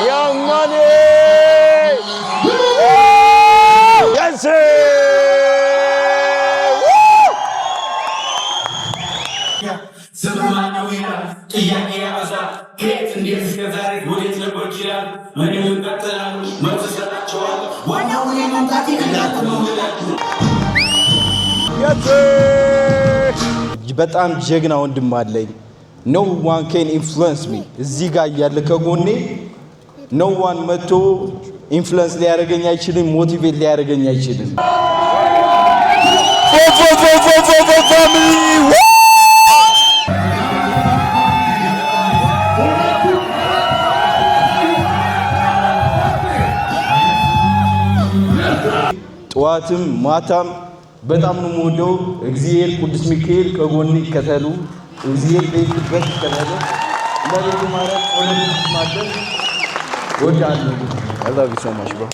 Young Money! Yes, sir! Woo! ስማነው ይላል፣ ጥያቄ ያበዛል። ከየት እንዴት እስከ ዛሬ ወዴት ልቆይ ይችላል? እኔም እቀጥላለሁ፣ መልስ እሰጣቸዋለሁ። ዋናው እኔ መምጣቴ እናንተ መውደዳችሁ። Yes, sir! በጣም ጀግና ወንድም አለኝ። No one can influence me። እዚህ ጋር እያለ ከጎኔ no one መጥቶ influence ሊያደርገኝ አይችልም። Motivate ሊያደርገኝ አይችልም። Family. ጠዋትም ማታም በጣም ነው የምወደው። እግዚአብሔር ቅዱስ ሚካኤል ከጎኔ ይከተሉ። እግዚአብሔር በሄድኩበት ይከተሉ። እመቤቴ ማርያም ጸሎት ትስማለን። እወድሃለሁ። I love you so much, bro.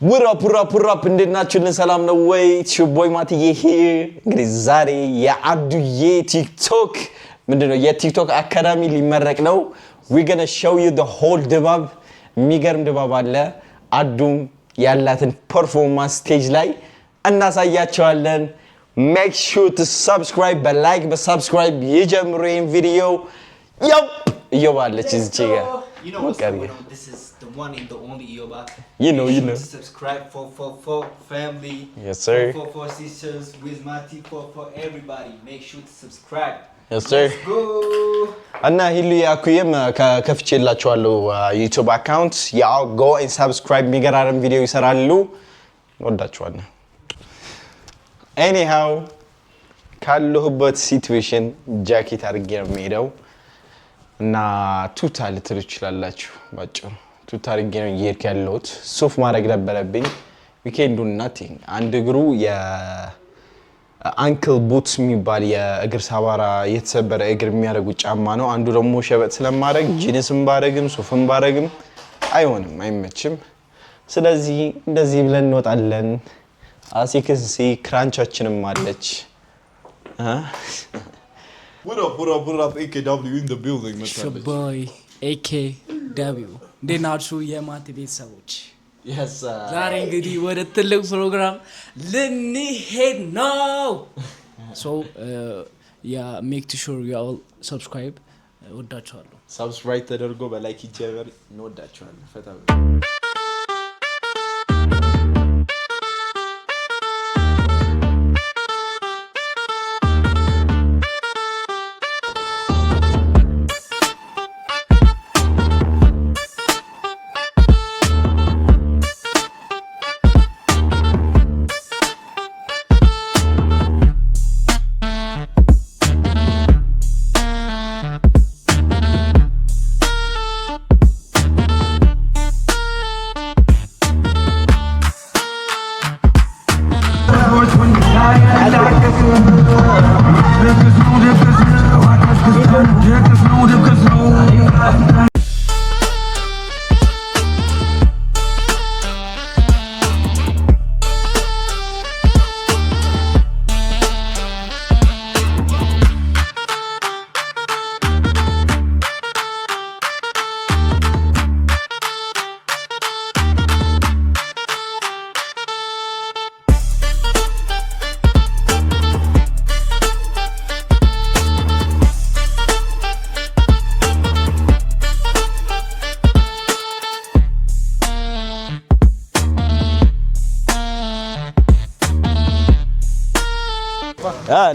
What up, what up, what up? እንዴት ናችሁልን? ሰላም ነው ወይ? Boy ማትዬ here። እንግዲህ ዛሬ የአዱዬ ቲክቶክ ምንድነው የቲክቶክ አካዳሚ ሊመረቅ ነው። We gonna show you the whole ድባብ። የሚገርም ድባብ አለ። አዱም ያላትን performance stage ላይ እናሳያቸዋለን። Make sure to subscribe፣ በ like በ subscribe ይጀምሩ ይህን ቪዲዮ። Yup፣ እዮባለች እዚች ጋር። You know what's ሞቅ going አድርገህ። on. This is the one and the only Ioba. You know, Make you sure know. to subscribe for family. Yes, sir. For sisters with Mati, for everybody. Make sure to subscribe. Yes, sir. Let's go. እና ሂሉ ያኩዬም ከፍቼላችኋለሁ ዩቱብ account፣ ያው go and subscribe። የሚገራርም ቪዲዮ ይሰራሉ። እንወዳችኋለን። Anyhow፣ ካለሁበት situation ጃኬት አድርጌ ነው የሚሄደው እና ቱታ ልትሉ ትችላላችሁ። ባጭሩ ቱታ አድርጌ ነው እየሄድኩ ያለሁት። ሱፍ ማድረግ ነበረብኝ። We can do nothing። አንድ እግሩ የ ankle boots የሚባል የእግር ሰባራ የተሰበረ እግር የሚያደርጉት ጫማ ነው። አንዱ ደግሞ ሸበጥ ስለማድረግ ጂንስም ባረግም ሱፍም ባረግም አይሆንም፣ አይመችም። ስለዚህ እንደዚህ ብለን እንወጣለን። As you can see ክራንቻችንም አለች። What up, what up, what up? AKW in the building. መታለች። Boy AKW፣ እንዴት ናችሁ የማቲ ቤተሰቦች? ዛሬ እንግዲህ ወደ ትልቅ ፕሮግራም ልንሄድ ነው። So yeah, make to sure you all subscribe። ወዳችኋለሁ። Subscribe ተደርጎ በ like ይጀመር። እንወዳቸዋለን። ፈታ በሉ።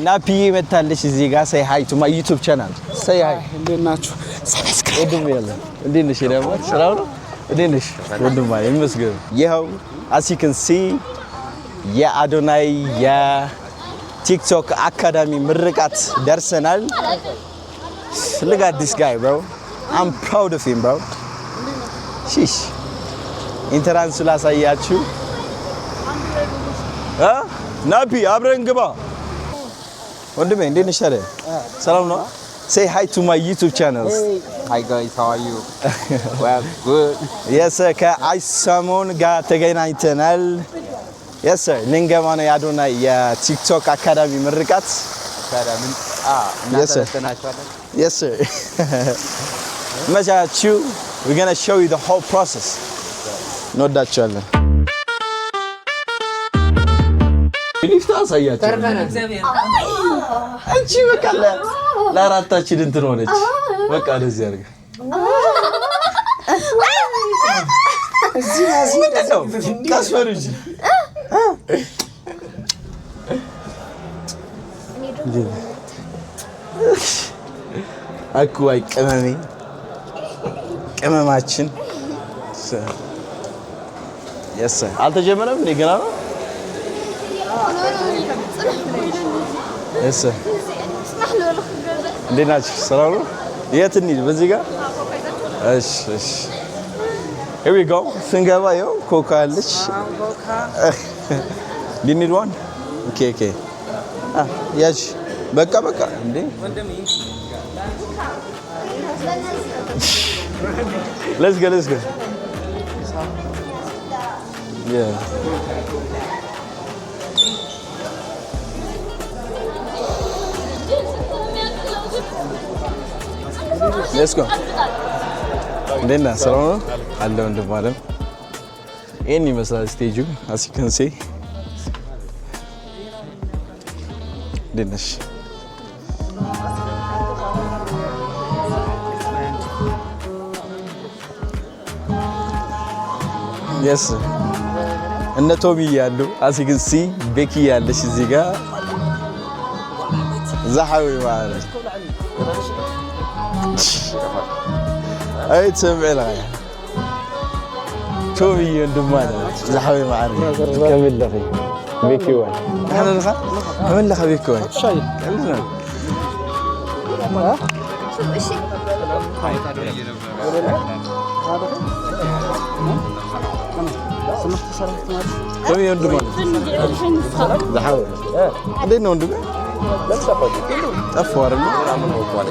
ናፒዬ መታለች እዚህ ጋር። Say hi to my YouTube channel, say hi. እንዴት ናችሁ? ወንድም ያለ እንዴት ነሽ? ደግሞ ስራው ነው። እንዴት ነሽ ወንድም? ይመስገን። ይኸው as you can see የአዶናይ የቲክቶክ አካዳሚ ምርቃት ደርሰናል። Look at this guy, bro. I'm proud of him, bro. Sheesh. Entrance ኡ ላሳያችሁ። እ ናፒ አብረን ግባ ወንድሜ። እንዴት ነሽ ታዲያ? ሰላም ነው? Say hi to my YouTube channel. Hi guys, how are you? Well, good. Yes, ከአይሰሞን ጋር ተገናኝተናል። Yes sir፣ ልንገባ ነው የአዶናይ የቲክቶክ አካዳሚ ምርቃት። አካዳሚ Yes, sir. እናሰለጥናቸዋለን። Yes sir. መቻችሁ። We're gonna show you the whole process. እንወዳችኋለን። ሊፍት አሳያቸው። አንቺ በቃ ለአራታችን እንትን ሆነች። በቃ እንደዚህ አድርገህ ምንድን ነው? ቀስ በሉ እንጂ። አኩዋይ ቅመሜ ቅመማችን Yes sir። አልተጀመረም እንዴ? ገና ነው። Yes sir። እንዴት ናችሁ? ሰላም ነው? የት እንሂድ? በዚህ ጋር? እሺ እሺ። Here we go። ስንገባ ይኸው ኮካ አለች። Do you need one? Okay. ያዥ። በቃ በቃ። እንዴ Let's go, let's go. Yeah. Let's go. እንዴት ነህ? ሰላም ነው? አለ ወንድም አለም። ይሄን ይመስላል stage ኡ። As you can see። እንዴት ነሽ? Yes እነ ቶሚ ያሉ as you can see፣ ቤኪ ያለሽ እዚህ ጋር ዛሐዊ ማለት አይ ትሰምዒ ለኻ ቶሚ ወንድም ማለት ዛሐዊ ማዕረ ከመለኺ ቤኪ ወይ ንሕና ንኻ ከመለኻ ቤኪ ወይ ቀልድ ነው። ቶሚ ወንድም ማለት ዛሐዊ እንዴት ነው ወንድሜ? ጠፋሁ አይደል?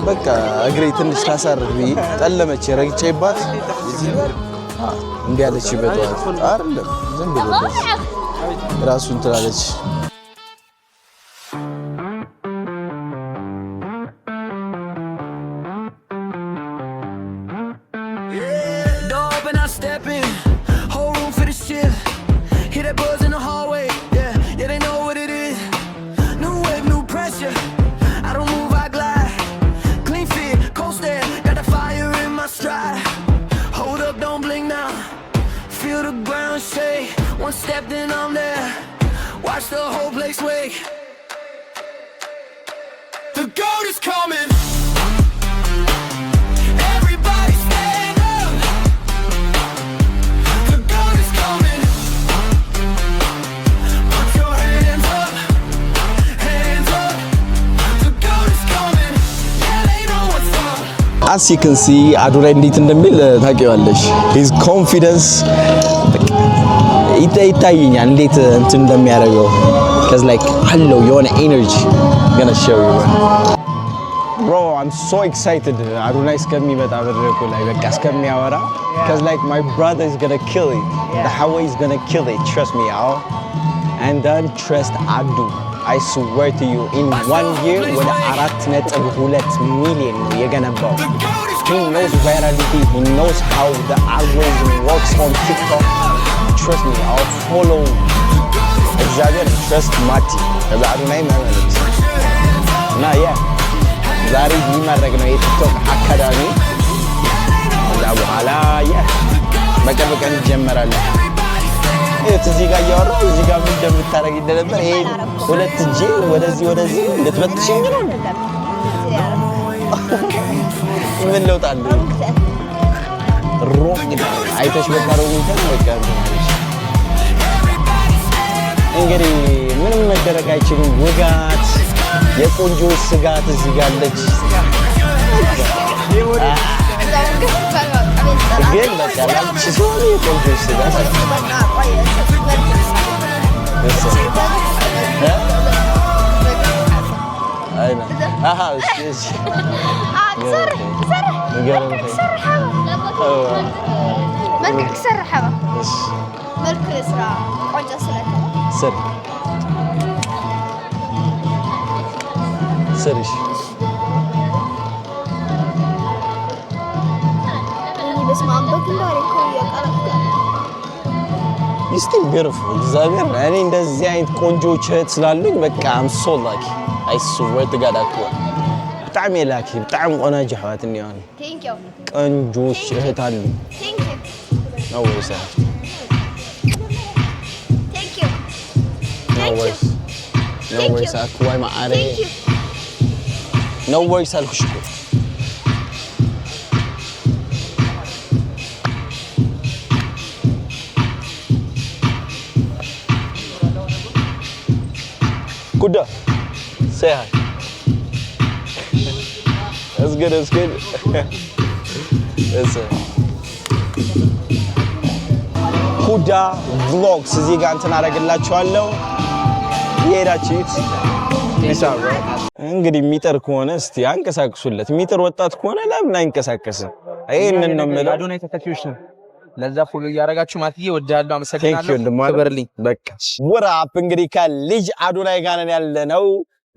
በቃ እግሬ ትንሽ ታሳርፍ ብዬ ጠለመች ረግጬባት እምቢ አለች። በጠዋት አይደለም ዝም ብሎ ራሱ እንትን አለች። Door open, I step in. Whole room for the shift. Hear that buzz in the hallway. Yeah, they know what it is. New wave, new pressure. I don't move, I glide. Clean fit, cold stare. Got the fire in my stride. Hold up, don't blink now. Feel the ground shake. One step, then I'm there. Watch the whole place wake. The GOAT is coming. Everybody stand up. The GOAT is coming. Put your hands up, hands up. The GOAT is coming. Yeah, they know what's up. As you can see አዶናይ እንዴት እንደሚል ታውቂዋለሽ። His confidence ይታየኛል እንዴት እንትን እንደሚያደርገው 'cause like አለው የሆነ energy። Gonna show you, bro. I'm so excited አዶናይ እስከሚመጣ መድረኩ ላይ በቃ እስከሚያወራ 'cause like my brother is gonna kill it. The highway is gonna kill it, trust me y'all, and then trust Adu. I swear to you, in one year ወደ 4.2 ሚሊዮን ነው የገነባው። He knows virality. He knows how the algorithm works on TikTok. Trust me, I'll follow እግዚአብሔር። Trust ማቲ። ከዛ አዶናይ መመለት እና yeah ዛሬ ሊመረቅ ነው የቲክቶክ አካዳሚ። ከዛ በኋላ yeah በቅርብ ቀን ይጀመራል። ይኸውት እዚህ ጋር እያወራሁ እዚህ ጋር ምን እንደምታደርግ እንደነበር ይሄ ሁለት እጄ ወደዚህ ወደዚህ ልትበጥሽኝ ነው። ምን ለውጥ አለ? Wrong አይተሽ በቃ wrong በቃ እንትን አለሽ። እንግዲህ ምንም መደረግ አይችልም። ውጋት የቆንጆዎች ስጋት እዚህ ጋር አለች። ግን በቃ ላንቺ ሲሆን የቆንጆዎች ስጋት እ? አይ ነው። አሃ እሺ እሺ። መልክዕ ክሰርሕ መልክዕ ስራ ቆንጆ ስር ስርሽ still beautiful እግዚአብሔር እኔ እንደዚህ አይነት ቆንጆዎች እህት ስላሉኝ በቃ I'm so lucky, I swear to God። አክዋ ብጣዕሚ እየ lucky። ብጣዕሚ ቆናጅ ኣሕዋት እኒአኒ፣ ቆንጆዎች እህት አሉ። No worries. No worries. No worries. አክዋይ ማዓረ no worries አልኩሽ እኮ። ጉዳ say hi. That's good, that's good. That's it. ሁዳ Vlogs እዚህ ጋር እንትን አደርግላችኋለሁ። የሄዳችሁት እንግዲህ የሚጥር ከሆነ እስቲ አንቀሳቅሱለት። የሚጥር ወጣት ከሆነ ለምን አይንቀሳቀስም? ይሄንን ነው የምለው። አዶናይ ተከታዮች ነው። ለዛ follow እያደረጋችሁ ማትዬ እወድሃለሁ፣ አመሰግናለሁ። ክበርልኝ። በቃ what's up እንግዲህ ከልጅ አዶናይ ጋር ነን ያለነው።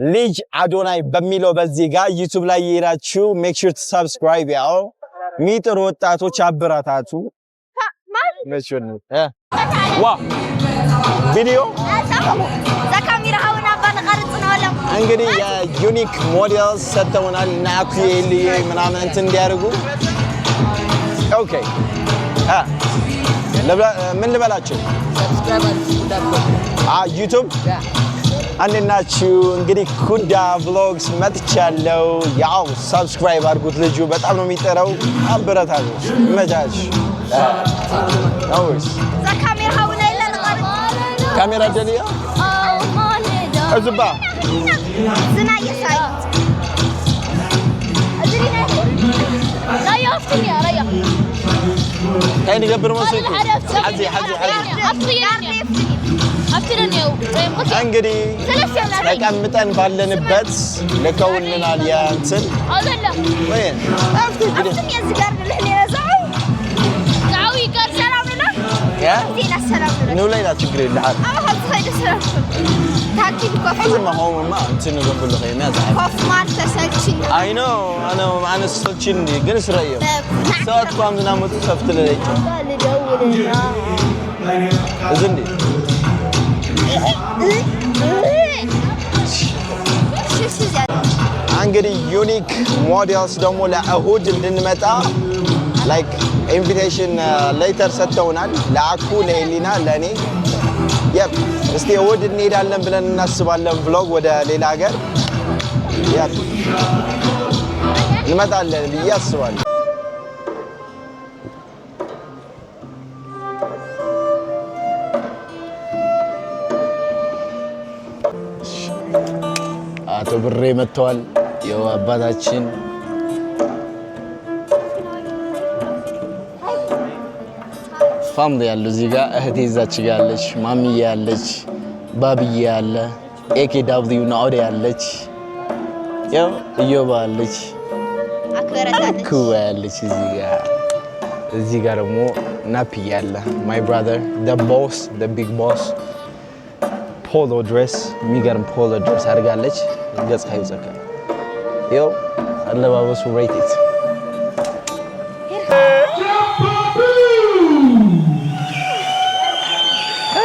ልጅ አዶናይ በሚለው በዚህ ጋር YouTube ላይ የሄዳችሁ make sure to subscribe። ያው የሚጥሩ ወጣቶች አበረታቱ። ዋ ቪዲዮ እንግዲህ የ Unique Models ሰጥተውናል እና አኩዬ ልዬ ምናምን እንትን እንዲያደርጉ። Okay፣ ምን ልበላቸው? YouTube እንዴት ናችሁ? እንግዲህ ኩዳ Vlogs መጥቻለሁ። ያው subscribe አድርጉት። ልጁ በጣም ነው የሚጥረው። አበረታቱ። መቻች ካሜራ ደልያ እዝባ እንታይ ንገብር መስልኩ ሓዚ ሓዚ ሓዚ እንግዲህ ተቀምጠን ባለንበት ልከውልናል። የእንትን ወይ ንውለይና ችግር የለሃል። አይ ኖ ኣነ ሰልችኒ ግን ስረ እዮም ሰባት እኳ ዝናመፁ ሰፍቲ ለለይቸው እዚ እንዲ። እንግዲህ Unique Models ደግሞ ለእሁድ እንድንመጣ like invitation letter ሰጥተውናል። ለአኩ፣ ለኤሊና፣ ለእኔ። Yep፣ እስቲ እሁድ እንሄዳለን ብለን እናስባለን። Vlog ወደ ሌላ ሀገር yep እንመጣለን ብዬ አስባለሁ። አቶ ብሬ መጥተዋል። የው አባታችን family ያሉ እዚህ ጋር እህቴ እዛች ጋ ያለች፣ ማሚዬ ያለች፣ ባብዬ ያለ፣ ኤኬ ዳብሊው ናኦዴ ያለች፣ ያው እዮባ ያለች፣ ኩባ ያለች እዚህ ጋር። እዚህ ጋር ደግሞ ናፒ ያለ፣ my brother, the boss, the big boss። Polo dress፣ የሚገርም polo dress አድርጋለች። ገጽ ይውፀካ ይኸው አለባበሱ rate it።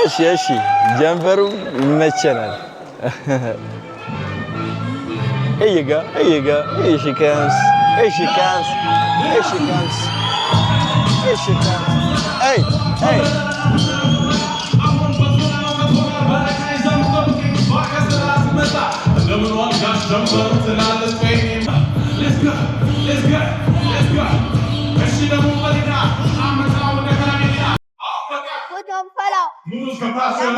እሺ እሺ፣ ጀንበሩ ይመቸናል። Here you go, here you go, here she comes, here she comes, here she comes, here she comes. Hey, hey. Let's go, let's go, let's go. ሙሉ እስከታሰረ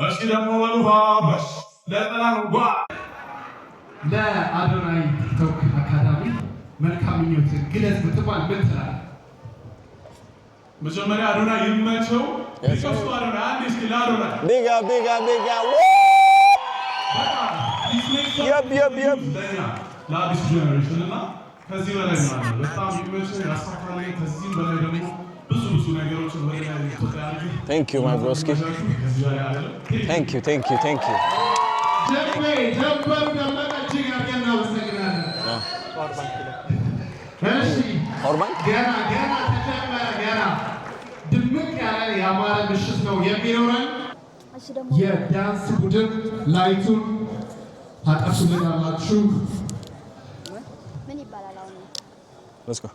እሺ፣ ደግሞ በሉባበሽ ለጥላ ለአዶናይ TikTok Academy መልካም ምኞት ግለጽ ብትባል ምን ትላለህ? መጀመሪያ አዶናይ ይመቸው። ቢቀፍቱ አዶናይ አንድ እስኪ ለአዶናይ Big up, big up, big up. Yup. ለእኛ ለአዲሱ generation እና ከዚህ በላይ ማለት ነው። በጣም ይመችህ፣ ያሳካልህ። ከዚህም በላይ ደግሞ ብዙ ብዙ ነገሮችን ወደ ላይ ኢትዮጵያ አድርገህ Thank you, my broski. ከዚህ በላይ አይደለም። Thank you, thank you, thank you. ጀቤ ጀበሩ ደመቀ እጅግ አድርገን እናመሰግናለን። እሺ። Power bank? ገና ገና ተጀመረ። ገና ድምቅ ያለ ያማረ ምሽት ነው የሚኖረን። እሱ ደግሞ የዳንስ ቡድን light ኡን ታጠፉልናላችሁ። ምን ይባላል አሁን? Let's go.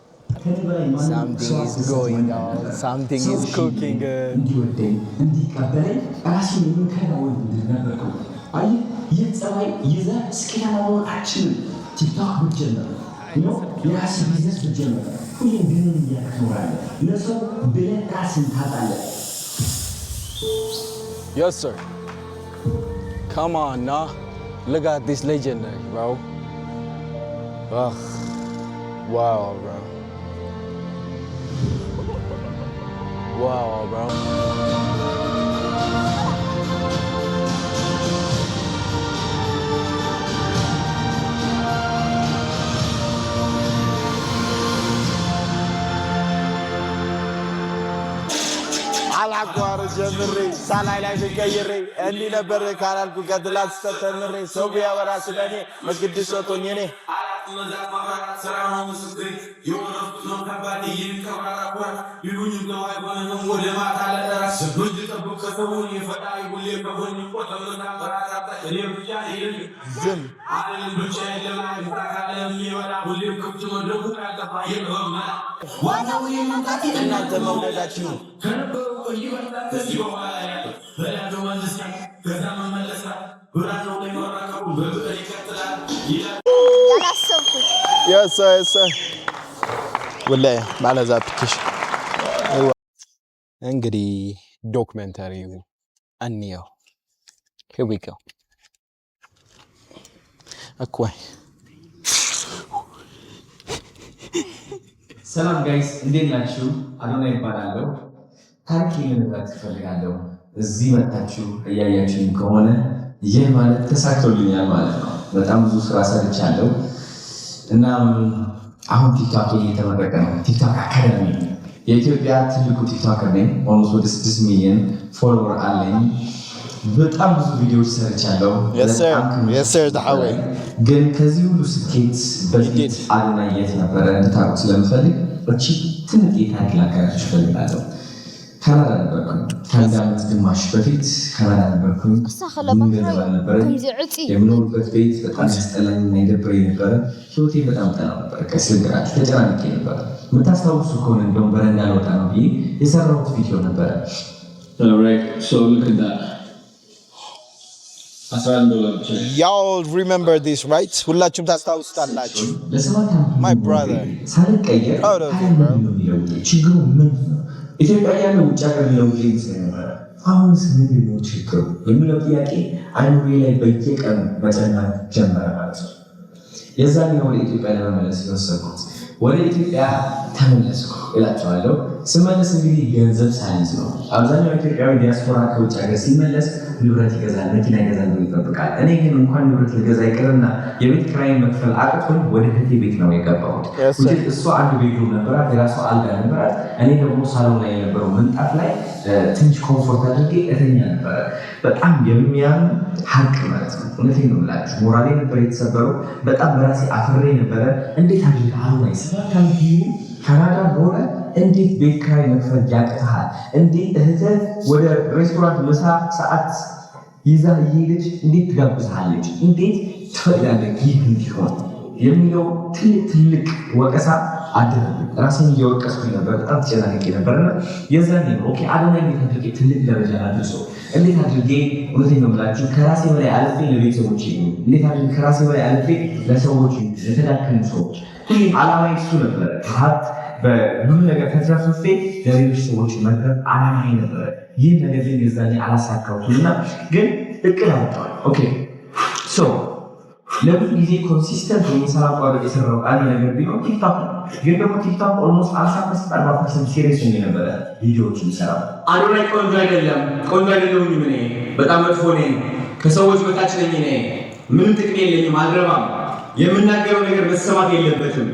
Something is going on. Something is cooking. እንዲወደኝ እንዲቀበለኝ ራሴን የምከዳ ወንድ ነበርኩ። አየህ፣ ይህ ጸባይ ይዘህ ስኬታማ መሆን አትችልም። ቲክቶክ ብትጀምር ነው፣ የራስህ ቢዝነስ ብትጀምር ሁሌም ግንን እያልክ ትኖራለህ። ለሰው ብለህ ራስህን ታጣለህ። Yes, sir. Come on, nah. Look at this legendary, bro. Ugh. Wow, bro. Wow, bro. አላቋርጥ ጀምሬ ሳላይ ላይ ቀይሬ እንዲህ ነበር ካላልኩ ከትላንት ስተምሬ ሰው ቢያወራ ስለኔ መስግድ ሰቶኝ እኔ። ዝም። እናንተ መውደዳችሁ። ያላሰብኩት። Yes sir, yes sir. ወላሂ ባለዛ application እንግዲህ documentary ው እንየው። Here we go. እኮይ። ሰላም guys፣ እንዴት ናችሁ? አዶናይ እባላለሁ። ታሪክ ልነግራችሁ እፈልጋለሁ። እዚህ መታችሁ እያያችሁኝ ከሆነ ይህ ማለት ተሳክቶልኛል ማለት ነው። በጣም ብዙ ስራ ሰርቻለሁ። እናም አሁን ቲክቶክ እየተመረቀ ነው። ቲክቶክ አካዳሚ፣ የኢትዮጵያ ትልቁ TikToker ነኝ። Almost ወደ 6 ሚሊዮን follower አለኝ። በጣም ብዙ ቪዲዮዎች ሰርቻለሁ። Yes, sir. በጣም ከመቶ Yes, sir. The highway. ግን ከዚህ ሁሉ ስኬት በፊት አዶናይ የት ነበረ እንድታውቁ ስለምፈልግ እቺ ትንጥ ታሪክ ላጋራችሁ እፈልጋለሁ። ካናዳ ነበርኩኝ። ከአንድ ዓመት ግማሽ በፊት ካናዳ ነበርኩኝ። ምንም ገንዘብ አልነበረኝ። ከምዚ ዕፂ የምኖርበት ቤት በጣም ያስጠላኝ እና የደብረኝ ነበረ። ህይወቴ በጣም ጠላ ነበር። ከስልግራችሁ ተጨናንቄ ነበረ። የምታስታውሱ ከሆነ እንደውም በረንዳ ልወጣ ነው ብዬ የሰራሁት ቪዲዮ ነበረ። Alright, so look at that. $11 ብቻ። Y'all remember this, right? ሁላችሁም ታስታውሱታላችሁ። ለ7 ዓመት My brother. ሳልቀየር Proud of you, bro. ምንድን ነው የሚለውጠኝ? ችግሩ ምንድን ነው? ኢትዮጵያ ያለው ውጭ ሀገር የሚለውጠኝ ይመስለኝ ነበረ። አሁንስ ምንድን ነው ችግሩ የሚለው ጥያቄ አይምሮዬ ላይ በየቀኑ መጨመር ጀመረ ማለት ነው። የዛኔ ወደ ኢትዮጵያ ለመመለስ የወሰንኩት። ወደ ኢትዮጵያ ተመለስኩ እላቸዋለሁ። ስመለስ እንግዲህ ገንዘብ ሳልይዝ ነው። አብዛኛው ኢትዮጵያዊ ዲያስፖራ ከውጭ ሀገር ሲመለስ ንብረት ይገዛል፣ መኪና ይገዛል ብሎ ይጠብቃል። እኔ ግን እንኳን ንብረት ልገዛ ይቅርና የቤት ኪራይን መክፈል አቅቶኝ ወደ እህቴ ቤት ነው የገባሁት። Yes, sir. ውጭ እሷ አንድ bedroom ነበራት፣ የራሷ አልጋ ነበራት። እኔ ደግሞ ሳሎን ላይ የነበረው ምንጣፍ ላይ ትንሽ comfort አድርጌ እተኛ ነበረ። በጣም የሚያም ሀቅ ማለት ነው። እውነቴን ነው የምላችሁ፣ ሞራሌ ነበር የተሰበረው። በጣም በራሴ አፍሬ ነበረ። እንዴት አድርገህ አዶናይ 7 ዓመት ይሁ ካናዳ ሆነ እንዴት ቤት ኪራይ መክፈል ያቅትሃል? እንዴት እህትህ ወደ ሬስቶራንት ምሳ ሰዓት ይዛ እየሄደች እንዴት ትጋብዝሃለች? እንዴት ትፈቅዳለህ ይህ እንዲሆን የሚለው ትልቅ ትልቅ ወቀሳ አደረብኝ። ራሴን እየወቀስኩኝ ነበር። በጣም ተጨናንቄ ነበር እና የዛኔ ነው okay አዶናይ እንዴት አድርጌ ትልቅ ደረጃ ላድርሰው፣ እንዴት አድርጌ፣ እውነቴን ነው የምላችሁ፣ ከራሴ በላይ አልፌ ለቤተሰቦች፣ እንዴት አድርጌ ከራሴ በላይ አልፌ ለሰዎች፣ ለተዳከሙ ሰዎች። ሁሌም ዓላማዬ እሱ ነበረ። ሀብት በብዙ ነገር ተትረፍርፌ ለሌሎች ሰዎች መትረፍ ዓላማዬ ነበረ። ይህ ነገር ግን የዛኔ አላሳካሁትም እና ግን እቅድ አወጣሁ። Okay, so ለብዙ ጊዜ consistent ወይ ሳላቋርጥ የሰራው አንድ ነገር ቢኖር ቲክቶክ ነው። ግን ደግሞ ቲክቶክ almost 55 40% serious ሆኜ ነበረ ቪዲዮዎች የሚሰራው። አዶናይ ቆንጆ አይደለም፣ ቆንጆ አይደለሁኝም፣ እኔ በጣም መጥፎ ነኝ፣ ከሰዎች በታች ነኝ፣ እኔ ምንም ጥቅም የለኝም፣ አልረባም። የምናገረው ነገር መሰማት የለበትም።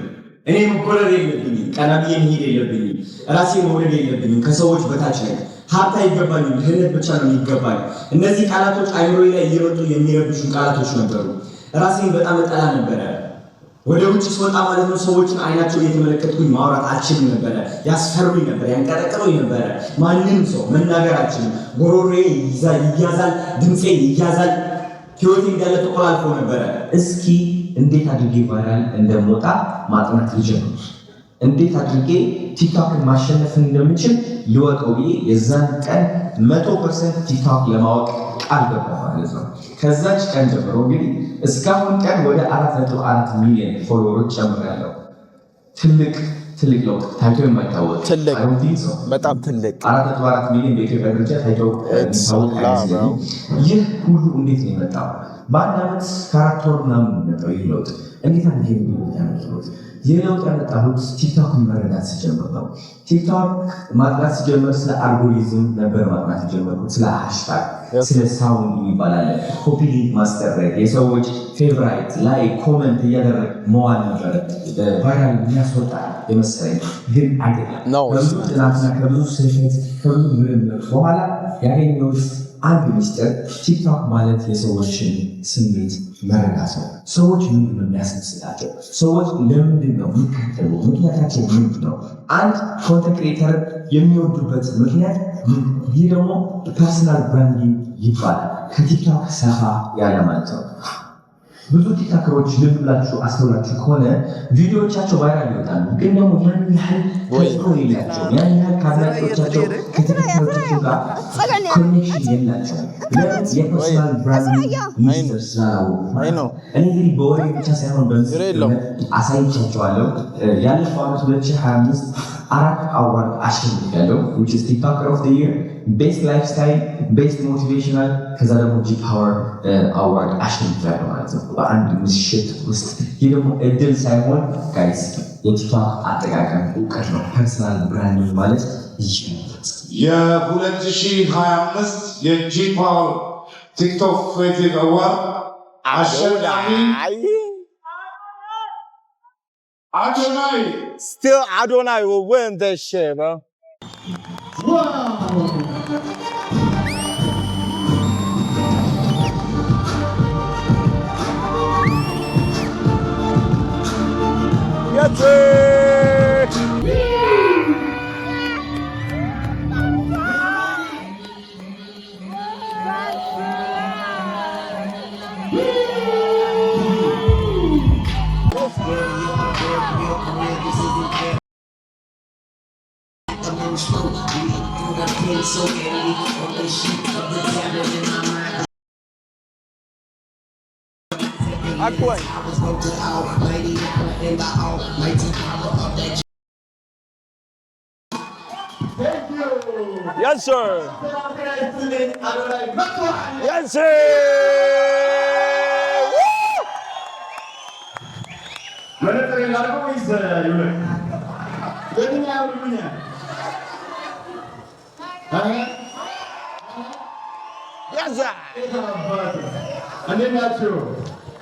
እኔ መኮረር የለብኝም፣ ቀና ብዬ መሄድ የለብኝም፣ ራሴ መውደድ የለብኝም፣ ከሰዎች በታች ነኝ፣ ሀብት አይገባኝም፣ ድህነት ብቻ ነው የሚገባኝ። እነዚህ ቃላቶች አይምሮዬ ላይ እየመጡ የሚረብሹ ቃላቶች ነበሩ። ራሴን በጣም እጠላ ነበረ። ወደ ውጭ ስወጣ ማለት ነው ሰዎችን አይናቸው እየተመለከትኩኝ ማውራት አልችልም ነበረ። ያስፈሩኝ ነበር፣ ያንቀጠቅጡኝ ነበረ። ማንም ሰው መናገር አልችልም። ጎሮሮዬ ይያዛል፣ ድምፄ ይያዛል። ህይወቴ እንዳለ ተቆላልፎ ነበረ። እስኪ እንዴት አድርጌ viral እንደምወጣ ማጥናት ልጀምር፣ እንዴት አድርጌ ቲክቶክን ማሸነፍ እንደምችል ልወቀው ብዬ የዛን ቀን 100% ቲክቶክ ለማወቅ ቃል ገባሁ ማለት ነው። ከዛች ቀን ጀምሮ እንግዲህ እስካሁን ቀን ወደ 4.4 ሚሊዮን follower ኦች ጨምሬያለሁ። ትልቅ ትልቅ ለውጥ ታይቶ የማይታወቅ። ትልቅ፣ በጣም ትልቅ። 4.4 ሚሊዮን በኢትዮጵያ ደረጃ ታይቶ የሚታወቅ አይመስለኝም። ይህ ሁሉ እንዴት ነው የመጣው? በአንድ ዓመት ከ4 ወር ምናምን የመጣው ይህ ለውጥ እንዴት አድርጌ ነው ለውጥ ያመጣሁት? ይህ ለውጥ ያመጣሁት ቲክቶክን መረዳት ስጀምር ነው። ቲክቶክ ማጥናት ስጀምር ስለ አልጎሪዝም ነበር ማጥናት የጀመርኩት፣ ስለ hashtag፣ ስለ sound የሚባል አለ፣ copy link ማስደረግ፣ የሰዎች favorite ላይ comment እያደረግ መዋል ነበረ viral የሚያስወጣ የመሰለኝ፣ ግን አይደለም። ከብዙ ጥናትና ከብዙ ስህተት ከብዙ ምርምር በኋላ ያገኘሁት አንድ ሚስጥር ቲክቶክ ማለት የሰዎችን ስሜት መረዳት ነው። ሰዎች ምንድን ነው የሚያስደስታቸው? ሰዎች ለምንድን ነው የሚከተሉ? ምክንያታቸው ምንድን ነው? አንድ content creator የሚወዱበት ምክንያት ይህ ደግሞ personal branding ይባላል። ከቲክቶክ ሰፋ ያለ ማለት ነው። ብዙ ቲክቶከሮች ልብ ብላችሁ አስተውላችሁ ከሆነ ቪዲዮዎቻቸው viral ይወጣሉ፣ ግን ደግሞ ያን ያህል ተጽዕኖ የላቸውም። ያን ያህል ከአድናቂዎቻቸው ከተከታዮቻቸው ጋር connection የላቸውም። ለምን? የ personal branding ሚስጥር ስላላወቁ። እኔ እንግዲህ በወሬ ብቻ ሳይሆን በምስል አሳይቻቸዋለሁ። ያለፈው ዓመት 2025 አራት award አሸንፊያለሁ፣ which is TikToker of the year፣ best lifestyle፣ best motivational፣ ከዛ ደግሞ G Power award አሸንፊያለሁ ማለት ነው በአንድ ምሽት ውስጥ። ይህ ደግሞ እድል ሳይሆን guys የቲክቶክ አጠቃቀም እውቀት ነው። Personal branding ማለት ይህ ነው። የ2025 የ G Power TikTok Creative Award አሸናፊ አዶናይ። Still Adonai will win this shit, bro. Wow! Yes, sir. Aqua. Thank you. Yes, sir. Yes, sir. Woo! መነጽር ላድርገው ወይስ ይውለቅ? የትኛው ያምርብኛል? Yes, sir. እንዴት ናችሁ?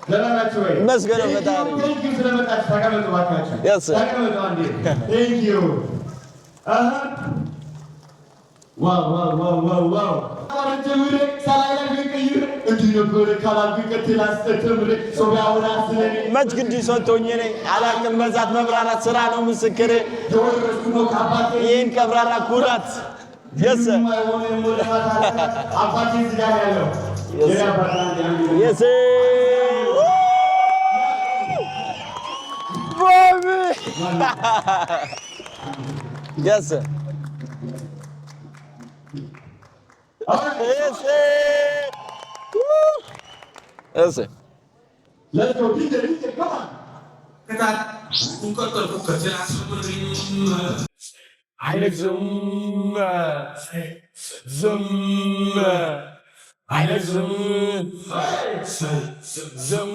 ደህና ናችሁ ወይ? ይመስገነው ፈጣሪ። Thank you ስለመጣችሁ። ተቀመጡ እባካችሁ። Yes, sir. ተቀመጡ አንዴ። Thank you። Wow, wow, wow, wow, wow። ጀምሬ እንዲህ ነበረ ካላልኩኝ ቀጥል አስተምሬ ሰው ቢያወራ ስለኔ መች ግድ ሰጥቶኝ እኔ አላቅም መዛት መብራራት ስራ ነው ምስክሬ። የወረስኩ ነው ከአባቴ ይህን ቀብራራ ኩራት። Yes, sir. አባቴ እዚህ ጋር ያለው የኔ አባት አንዴ አንዴ Yes, sir. Woo! Baby! Yes, sir. Yes, sir. Woo! Yes, sir. Let's go, DJ, DJ, come on. አይነት ዝም ዝም አይነት ዝም ዝም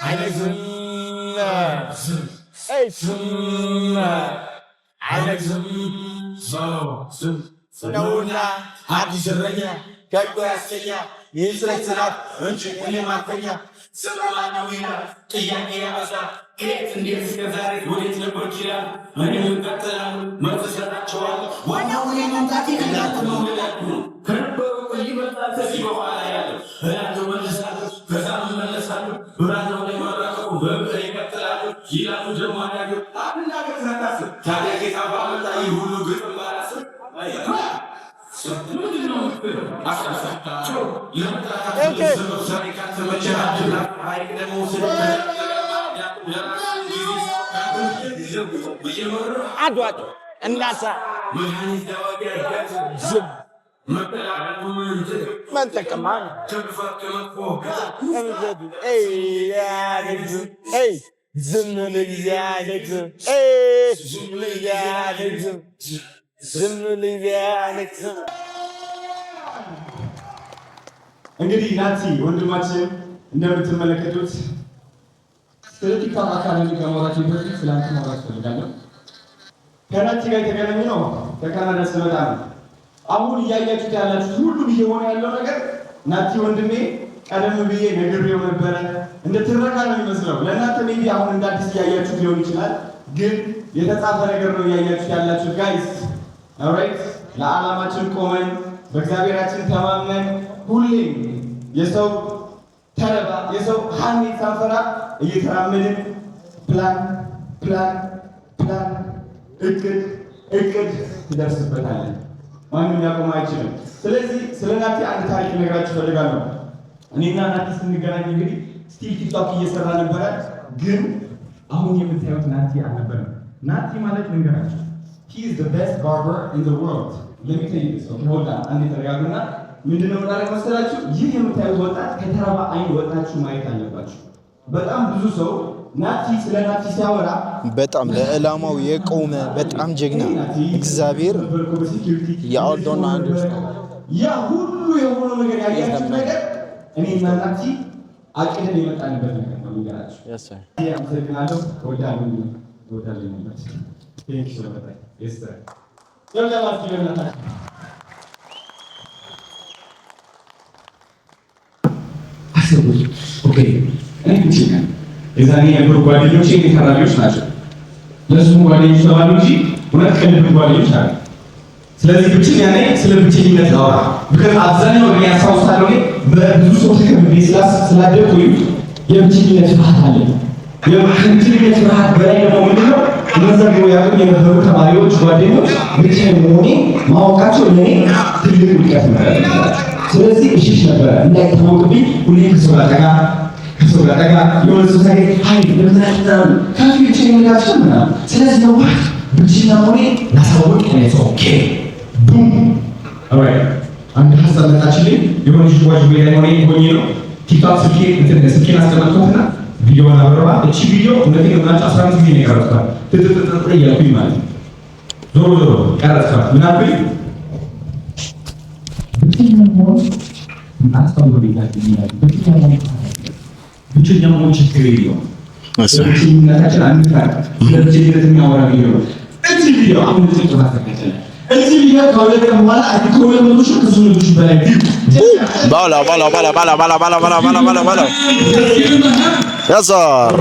አይነት ዝም ዝም አይነት ዝም ነውና አዲስ እረኛ ከቶ ያሰኛ ይህ ስለ ጽናት እንጂ እኔ ማተኛ። ስለማነው ይላል፣ ጥያቄ ያበዛል። ከየት እንዴት እስከ ዛሬ ወዴት ነበርክ ይላል። እኔም እቀጥላለሁ፣ መልስ እሰጣቸዋለሁ። ዋናው እኔ መምጣቴ እናንተ መውደዳችሁ ነው። ከነበረው ይበልጣል ከዚህ በኋላ ያለው እላለሁ፣ መልሳለሁ፣ ከዛም እመለሳለሁ። ብራናው ላይ መራቀቁ በብዕር ይቀጥላሉ ይላሉ። ደግሞ አንዳንዱ አትናገር ሳታስብ፣ ታዲያ ጌታ ባመጣ ይህ ሁሉ ግጥም ባላስብ ምንድን ነው የምትለው? ዛሬ ካልተመቸህ አትብላ። ሐይቅ ደግሞ ስለ አድዋጭ እናሳ ዝም ምን ጥቅም አለ? ዝም ዝም ዝም። እንግዲህ ናቲ ወንድማችን እንደምትመለከቱት ስለ ቲክቶክ አካዳሚ ከማውራቴ በፊት ስለ አንተ ማውራት እፈልጋለሁ። ከናቲ ጋር የተገናኘ ነው ከካናዳ ስመጣ ነው። አሁን እያያችሁት ያላችሁት ሁሉም እየሆነ ያለው ነገር ናቲ ወንድሜ ቀደም ብዬ ነግሬው ነበረ። እንደ ትረካ ነው የሚመስለው ለእናንተ፣ maybe አሁን እንደ አዲስ እያያችሁት ሊሆን ይችላል፣ ግን የተጻፈ ነገር ነው እያያችሁት ያላችሁት guys። Alright፣ ለዓላማችን ቆመን በእግዚአብሔራችን ተማምነን ሁሌም የሰው ተረባ የሰው ሀሜት ሳንፈራ እየተራመድን plan plan plan እቅድ እቅድ ትደርስበታለን። ማንም ያቆም አይችልም። ስለዚህ ስለ ናቲ አንድ ታሪክ ልነግራችሁ እፈልጋለሁ። እኔና ናቲ ስንገናኝ እንግዲህ still ቲክቶክ እየሰራ ነበረ፣ ግን አሁን የምታዩት ናቲ አልነበረም። ናቲ ማለት ልንገራችሁ፣ he is the best barber in the world. Let me tell you this. Okay, hold on. አንዴ ተረጋጉና ምንድነው የምናደርግ መሰላችሁ? ይህ የምታዩት ወጣት ከተራባ አይን ወጣችሁ ማየት አለባችሁ። በጣም ብዙ ሰው ናቲ ስለ ናቲ ሲያወራ በጣም ለዓላማው የቆመ በጣም ጀግና እግዚአብሔር y'all don't understand። ያ ሁሉ የሆነው ነገር ያያችሁት ነገር እኔና ናቲ አቅደን የመጣንበት ነገር ነው። ልንገራችሁ። አመሰግናለሁ። እወዳለሁ፣ እወዳለሁ። Thank you ስለመጣኝ። Yes sir። ጨብጨባ እስኪ በእናታችሁ። አሰቡት። Okay፣ እኔ ብቸኛ ነኝ። የዛኔ የነበሩ ጓደኞቼ እኔ ተራቢዎች ናቸው። ለስሙ ጓደኞች ተባሉ እንጂ እውነት ከልብ ጓደኞች አሉ። ስለዚህ ብቸኛ ነኝ። ስለ ብቸኝነት ላውራ። Because አብዛኛው እኔ ያስታውሳለሁ፣ እኔ በብዙ ሰው ተከብቤ ስላደግኩኝ የብቸኝነት ፍርሃት አለ። የብቸኝነት ፍርሃት በላይ ደግሞ ምንድነው? እነዛ ድሮ ያውቁኝ የነበሩ ተማሪዎች፣ ጓደኞች ብቸኛ መሆኔ ማወቃቸው ለእኔ ትልቅ ውድቀት ነበር። ስለዚህ እሽሽ ነበረ እንዳይታወቅብኝ፣ ሁሌ ከሰው ጋር ጠጋ፣ ከሰው ጋር ጠጋ፣ የሆነ ሰው ሳገኝ hi ለምን ምናምን ካፌ ብቸኛ ነገር ምናምን። ስለዚህ ነው ብቸኛ መሆኔ ላሳወቅ እኔ ሰው okay boom, alright፣ አንድ ሀሳብ መጣችልኝ። የሆነ ዥዋዥዌ ላይ ሆኜ ነው ቲክቶክ ስልኬ እንትን ስልኬን አስቀመጥኩትና ቪዲዮውን አበረባ። እቺ ቪዲዮ እውነቴን ነው የምላችሁ 15 ጊዜ ነው የቀረጽኳት፣ ትጥጥጥጥ እያልኩኝ ማለት ነው። ዞሮ ዞሮ ቀረጽኳት። ምን አልኩኝ? ብቸኛ መሆን አስታውሎ ቤታችሁ ይላል። ብቸኛ መሆን ችግር የለውም። ብቸኝነታችን አንፍራ። ስለ ብቸኝነት የሚያወራ ቪዲዮ ነው። እዚህ ቪዲዮ አሁን ጭብጨባ አዘጋጀናል። እዚህ ቪዲዮ ከ2 ቀን በኋላ ከ200,000 ከ300,000 በላይ view። ባላ ባላ ባላ ባላ ባላ ባላ ባላ ባላ ባላ ባላ። Yes sir.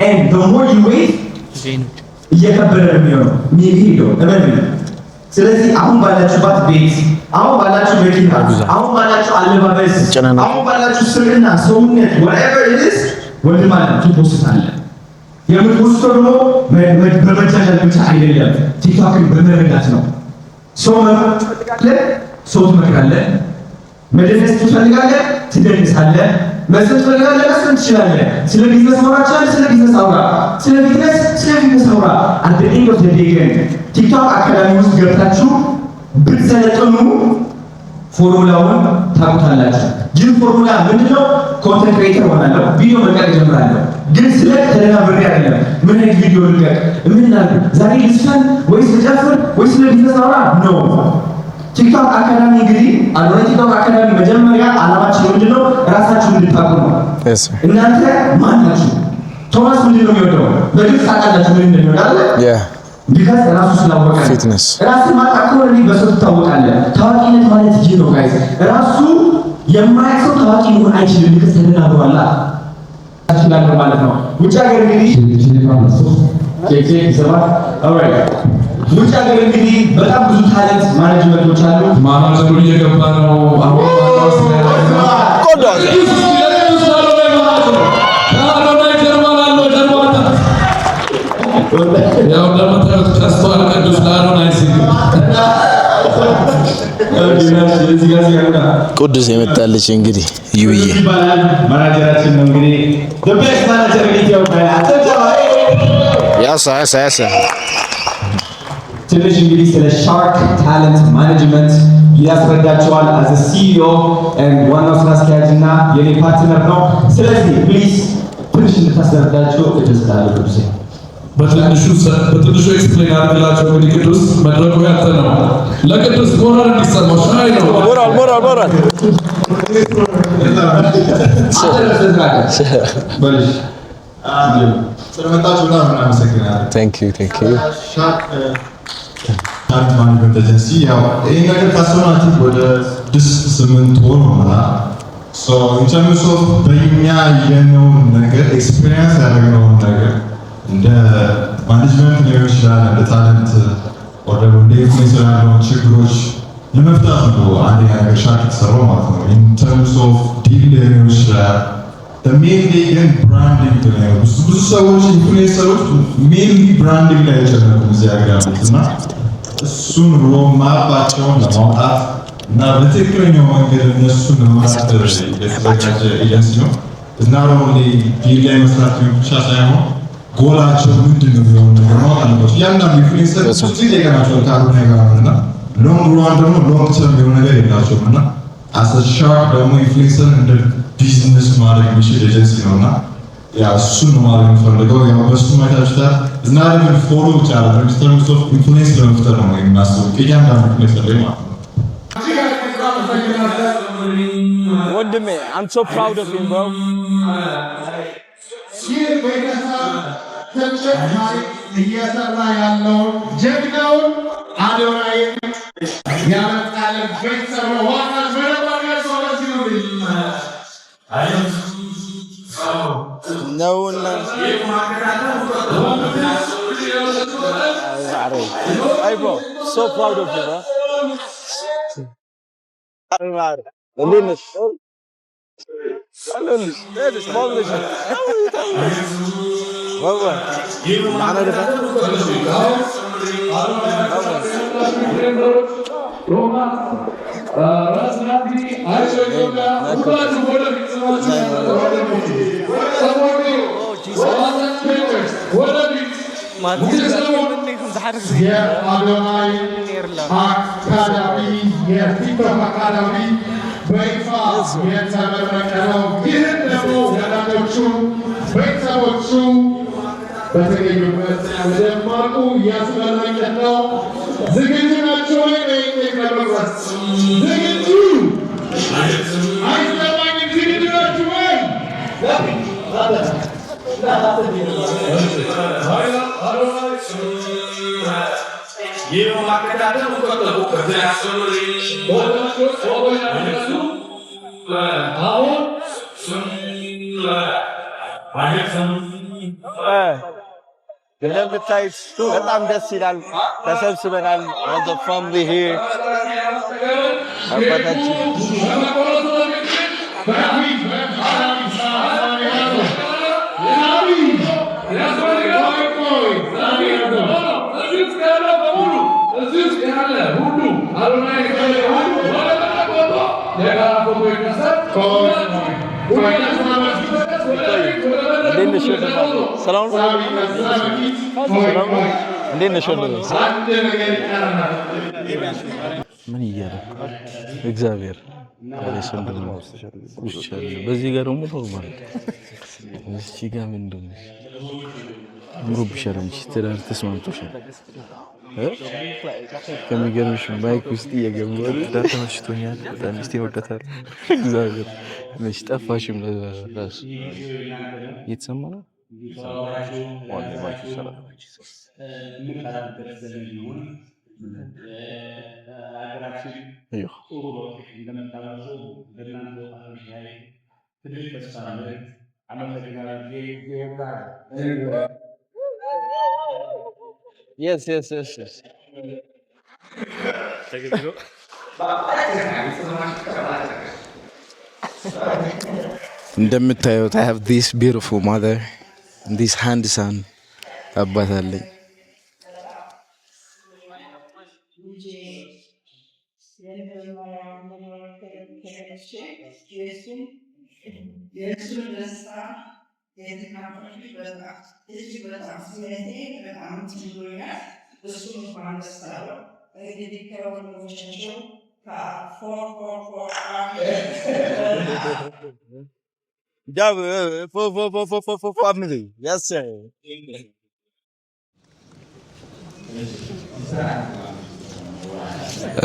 And the more you wait እየከበደ ነው የሚሆነው የሚሄደው፣ እመኑኝ። ስለዚህ አሁን ባላችሁባት ቤት፣ አሁን ባላችሁ መኪና፣ አሁን ባላችሁ አለባበስ፣ አሁን ባላችሁ ስምና ሰውነት whatever it is ወንድም አለ ትፖስታለህ። የምትፖስተው ደግሞ በመጃጃል ብቻ አይደለም፣ ቲክቶክን በመረዳት ነው። ሰው መምከር ትፈልጋለህ፣ ሰው ትመክራለህ። መደነስ ትፈልጋለህ፣ ትደንሳለህ። መስፈን ትፈልጋለህ፣ መስፈን ትችላለህ። ስለ ቢዝነስ ማውራት ትችላለህ፣ ስለ ቢዝነስ አውራ። ስለ fitness፣ ስለ fitness አውራ። At the end of the day ግን ቲክቶክ አካዳሚ ውስጥ ገብታችሁ ብትሰለጥኑ ፎርሙላውን ታውቁታላችሁ። ይህ ፎርሙላ ምንድነው? Content creator ሆናለሁ፣ ቪዲዮ መልቀቅ እጀምራለሁ። ግን ስለ ተደናብሬ አይደለም። ምን አይነት ቪዲዮ ልቀቅ? ምን ላድርግ? ዛሬ ልዝፈን ወይስ ልጨፍር ወይስ ስለ ቢዝነስ አውራ? No። ቲክቶክ አካዳሚ እንግዲህ አዶናይ ቲክቶክ አካዳሚ መጀመሪያ ዓላማችን ምንድነው? ራሳችሁን እንድታውቁ ነው። እናንተ ማን ናችሁ? ቶማስ ምንድነው የሚወደው? በግልጽ ታውቃላችሁ ምን እንደሚወድ አይደል? Because ራሱ ስላወቀ። Fitness. ራስን ማጣት ከሆነ እኔ በሰው ትታወቃለህ። ታዋቂነት ማለት ይህ ነው guys። ራሱ የማያውቅ ሰው ታዋቂ መሆን አይችልም። ልክ ተደናግሯላ እችላለሁ ማለት ነው። ውጭ ሀገር እንግዲህ ይሰማል። Alright፣ ውጭ ሀገር እንግዲህ በጣም ብዙ talent management ኦች አሉ። ማናጀሩ እየገባ ነው። አሁን ቆዳው። ከአዶናይ ጀርባ ላለው ጀርባ ያው እንደምታዩት ቀስቷል። ቅዱስ ለአዶናይ ሲል ቅዱስ የመጣለች እንግዲህ ይውዬ ይባላል ማናጀራችን ነው እንግዲህ the best manager in Ethiopia። ያሳ ያሳ ያሳ። ትንሽ እንግዲህ ስለ Shark Talent Management ያስረዳቸዋል። As a CEO and ዋናው ስራ አስኪያጅ እና የኔ partner ነው። ስለዚህ please ትንሽ እንድታስረዳቸው እድል ስላለ ቅዱሴ። በትንሹ በትንሹ explain አድርግላቸው። እንግዲህ ቅዱስ መድረኩ ያንተ ነው። ለቅዱስ ሞራል እንዲሰማው ሻይ ነው። ሞራል ሞራል ሞራል። በልሽ። ስለመጣችሁ በጣም እናመሰግናለን። Thank you, thank you. Shark Talent Management Agency ያው ይህ ነገር ካሰብነው I think ወደ 6-8 ወር ሆኖናል። So in terms of በእኛ ያየነውን ነገር፣ experience ያደረግነውን ነገር እንደ management ሊሆን ይችላል፣ እንደ talent or ደግሞ እንደ influencer ያለውን ችግሮች ለመፍታት ነው አንደኛ ነገር ሻርክ የተሰራው ማለት ነው። In terms of deal ሊሆን ይችላል፣ mainly ግን branding ላይ ነው። ብዙ ብዙ ሰዎች influencer ኦች mainly branding ላይ አይጨነቁም እዚህ ሀገር ያሉት እና እሱን roadmap ኣቸውን ለማውጣት እና በትክክለኛው መንገድ እነሱን ለመምራት የተዘጋጀ ኤጀንሲ ነው። እና only deal ላይ መስራት ብቻ ሳይሆን ጎላቸው ምንድን ነው የሚሆን ነገር ማወቅ አለባቸው። እያንዳንዱ influencer ብዙ ጊዜ ጠይቀናቸዋል ከአዶናይ ጋር እና long run ደግሞ long term የሆነ ነገር የላቸውም እና as a ሻርክ ደግሞ influencer እንደ ቢዝነስ ማድረግ የሚችል ኤጀንሲ ነው እና ያ እሱን ነው ማድረግ የምፈልገው። ያው በሱ ማየታችሁታል። እና ደግሞ follow ብቻ አይደለም፣ in terms of influence ለመፍጠር ነው የምናስበው ከእያንዳንዱ influencer ላይ ማለት ነው። ወንድሜ፣ I'm so proud of him, bro. ይህ ቤተሰብ ትልቅ ታሪክ እየሰራ ያለውን ጀግናውን አዶናይን ያመጣልን ቤተሰብ ነው። ዋና በደንብ አድርጋችሁ አመስግኑልኝ። ነውና አይ bro, so proud of you, bro. እንዴት ነሽ? አለሁልሽ። አለሁልሽ። ወዋ ማና ደፋ። የአዶናይ አካዳሚ፣ የቲክቶክ አካዳሚ በይፋ የተመረቀ ነው። ይህን ደግሞ ወዳጆቹ፣ ቤተሰቦቹ በተገኙበት በደማቁ እያስመረቅን ነው። ዝግጁ ናቸው ወይ? በኢንቴክ ለመጉረስ ዝግጁ አይሰማኝም። ዝግጁ ናችሁ ወይ? እንደምታዩት በጣም ደስ ይላል። ተሰብስበናል። All the family here። አባታችን። እንዴት ነሽ ወንድሜ? ሰላም ነው? ሰላም ነው? እንዴት ነሽ ወንድሜ? ምን እያደረኩ እግዚአብሔር በዚህ ጋር ደግሞ normal እዚህ ጋር ምን እንደሆነ አምሮብሻል። አንቺ ትዳር ተስማምቶሻል። እ? ከሚገርምሽ mic ውስጥ እየገባሁ ትዳር ተመችቶኛል። በጣም ሚስቴን እወዳታለሁ። እግዚአብሔር መች ጠፋሽም ለራሱ እየተሰማ ነው። Mic ይሻላል። የምንቀራበት ዘመን ቢሆን ለሀገራችን ጥሩ ለውጥ እንደምታመጡ እንደናንተ ወጣቶች ላይ ትልቅ ተስፋ አለን። አመሰግናለሁ። Yes. እንደምታዩት I have this beautiful mother and this handsome አባት አለኝ። የእሱን ደስታ የተካፈልኩት በጣም እጅግ በጣም ስሜቴ በጣም እንትን ብሎኛል። እሱም እንኳን ደስ አለው። እንግዲህ ከወንድሞቻቸው ከ four four four Four four four four four four family. Yes, sir.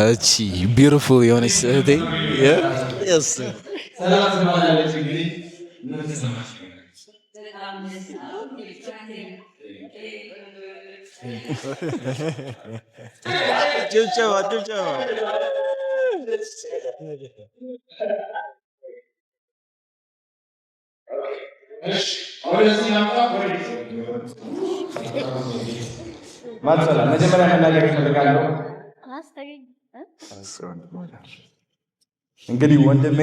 እቺ beautiful የሆነች እህቴ። Yes, sir. ሰላም ትባላለች። እንግዲህ ምን ተሰማሽ? በጣም ደስ ጭብጨባ ጭብጨባ። ወደዚህ ናምጣ። ወዴት? ማትሰላ መጀመሪያ መናገር እፈልጋለሁ። እንግዲህ ወንድሜ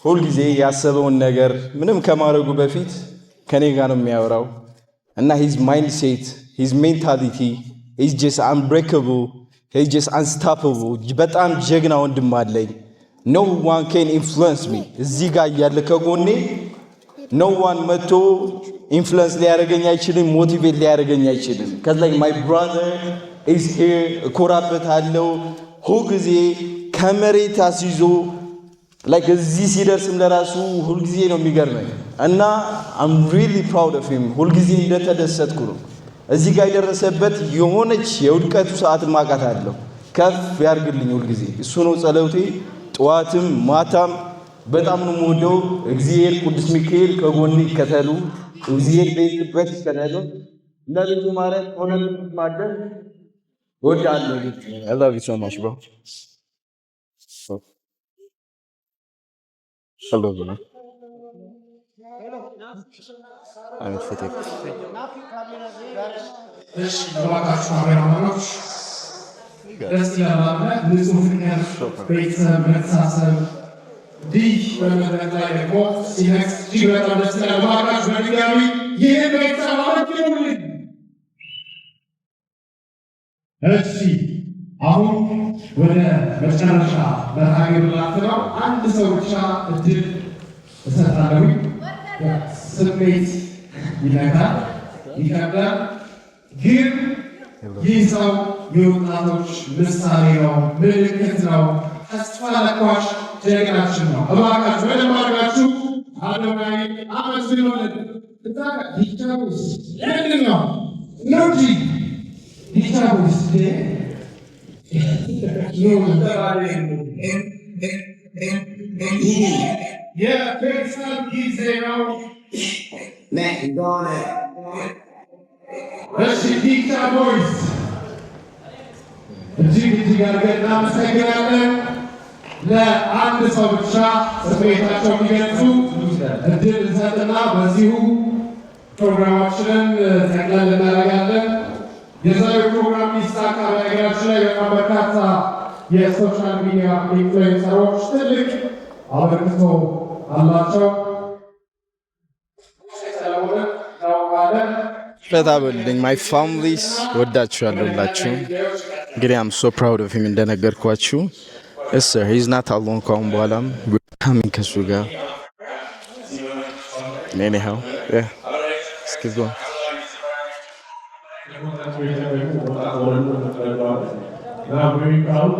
ሁልጊዜ ያሰበውን ነገር ምንም ከማድረጉ በፊት ከኔ ጋር ነው የሚያወራው እና his mindset, his mentality is just unbreakable, he's just unstoppable። በጣም ጀግና ወንድም አለኝ። No one can influence me። እዚህ ጋር እያለ ከጎኔ no one መጥቶ influence ሊያደርገኝ አይችልም፣ motivate ሊያደርገኝ አይችልም። 'Cause like my brother is here። እኮራበታለሁ። ሁልጊዜ ከመሬት አስይዞ like እዚህ ሲደርስም ለራሱ ሁልጊዜ ነው የሚገርመኝ እና I'm really proud of him። ሁልጊዜ እንደተደሰትኩ ነው። እዚህ ጋር የደረሰበት የሆነች የውድቀቱ ሰዓት ማቃት አለሁ። ከፍ ያርግልኝ ሁልጊዜ እሱ ነው ጸሎቴ። ጠዋትም ማታም በጣም ነው የምወደው። እግዚአብሔር ቅዱስ ሚካኤል ከጎኔ ይከተሉ። እግዚአብሔር በሄድክበት ይከተሉ። ለልጁ ማለት ሆነ ማደር እወዳለሁ። I love you so much, bro. I love you, man. I'm fitting. እሺ እባካችሁ ካሜራማኖች፣ ደስ ይላል። ንጹህ ፍቅር፣ ቤተሰብ፣ መተሳሰብ እንዲህ በመድረክ ላይ ደግሞ ሲነግስ እጅግ በጣም ደስ ይላል። እባካችሁ በድጋሚ ይህን ቤተሰብ አመስግኑልኝ። እሺ አሁን ወደ መጨረሻ መርሃ ግብር ላልፍ ነው። አንድ ሰው ብቻ እድል እሰጣለሁ። ስሜት ይነካል፣ ይከብዳል። ግን ይህ ሰው የወጣቶች ምሳሌ ነው፣ ምልክት ነው፣ ተስፋ ለኳሽ ጀግናችን ነው። እባካችሁ በደንብ አድርጋችሁ አዶናይ አመስግኑልን። እዛ ጋር ዲቻ ቦይስ ምንድን ነው ነው እንጂ ዲቻ ቦይስ የቤተሰብ ጊዜ ነው። እሺ ዲቻ ቦይስ እጅግ እጅግ አድርገን እናመሰግናለን። ለአንድ ሰው ብቻ ስሜታቸው የሚገልጹ እድል እንሰጥና በዚሁ ፕሮግራማችንን ጠቅለል እናደርጋለን። የዛሬው ፕሮግራም ሊሳካ በነገራችን ላይ በጣም በርካታ የ social media influencer ኦች ትልቅ አበርክቶ አላቸው። ስለሆነ እናውቃለን። ፈታ በሉልኝ my families፣ ወዳችኋለሁ ሁላችሁም። እንግዲህ I'm so proud of him እንደነገርኳችሁ። Yes sir, he's not alone። ካሁን በኋላም coming ከሱ ጋር። Anyhow, yeah, let's keep going. I'm very proud.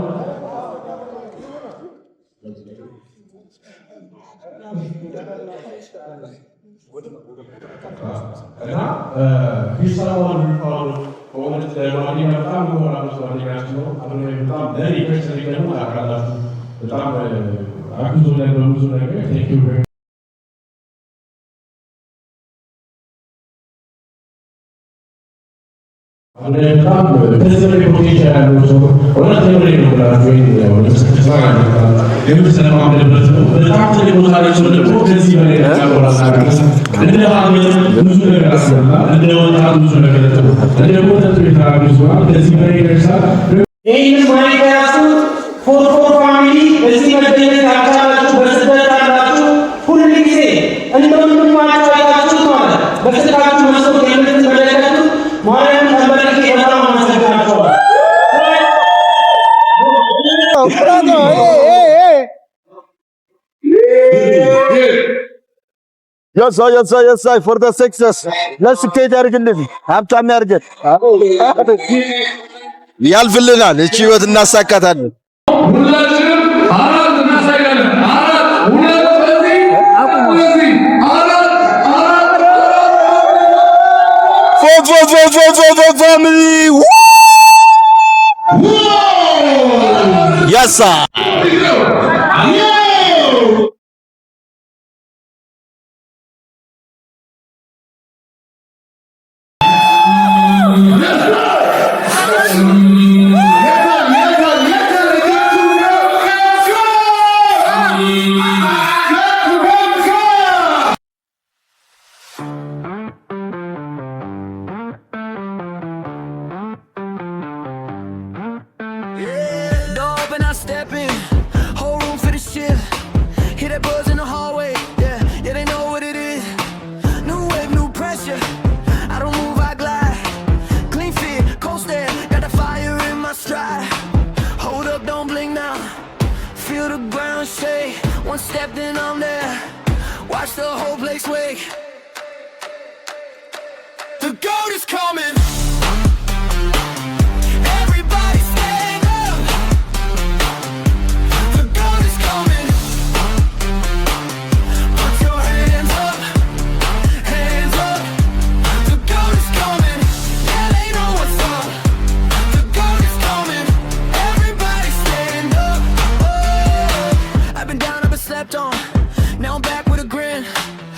እና ቢሰራው የሚባሉ በእውነት ለማኒ በጣም ምሆራሉ ጓደኛችን ነው። አዶናይ በጣም ለእኔ personally ደግሞ ታውቃላችሁ በጣም አግዞኛል በብዙ ነገር። Thank you very በጣም ከዚህ በላይ potential ያለው ሰው፣ እውነት የምሬ ነው ብላችሁ የምትለማመድበት ነው። በጣም ትልቅ ቦታ ላይ ሰው ደግሞ ከዚህ በላይ እንደ ሀገር ብዙ ነገር አስበናል። እንደ ወጣት ብዙ ነገር እንደ content creator ከዚህ በላይ ይደርሳል። ይህንን mic የያዙት 44 family፣ እዚህ መገኘት ያልቻላችሁ፣ በስደት ያላችሁ፣ ሁል ጊዜ እንደ ወንድማችሁ አይታችሁት ማለት በስልካችሁ መስኮት የምትመለከቱት ማርያም ተንበርክኬ በጣም አመሰግናችኋለሁ። Yes, for the success፣ ለስኬት ያድርግልን፣ ሀብታም ያድርገን፣ ያልፍልናል። እቺ ህይወት እናሳካታለን። ሁላችንም አራት እናሳያለን። አራት፣ ሁለት በዚህ በዚህ፣ አራት አራት። 4444 family, yes. Door open, I step in. Whole room for the shift. Hear that buzz in the hallway. Yeah, they know what it is. New wave, new pressure. I don't move, I glide. Clean fit, cold stare. Got the fire in my stride. Hold up, don't blink now. Feel the ground shake. One step, then I'm there. Watch the whole place wake. The GOAT is coming.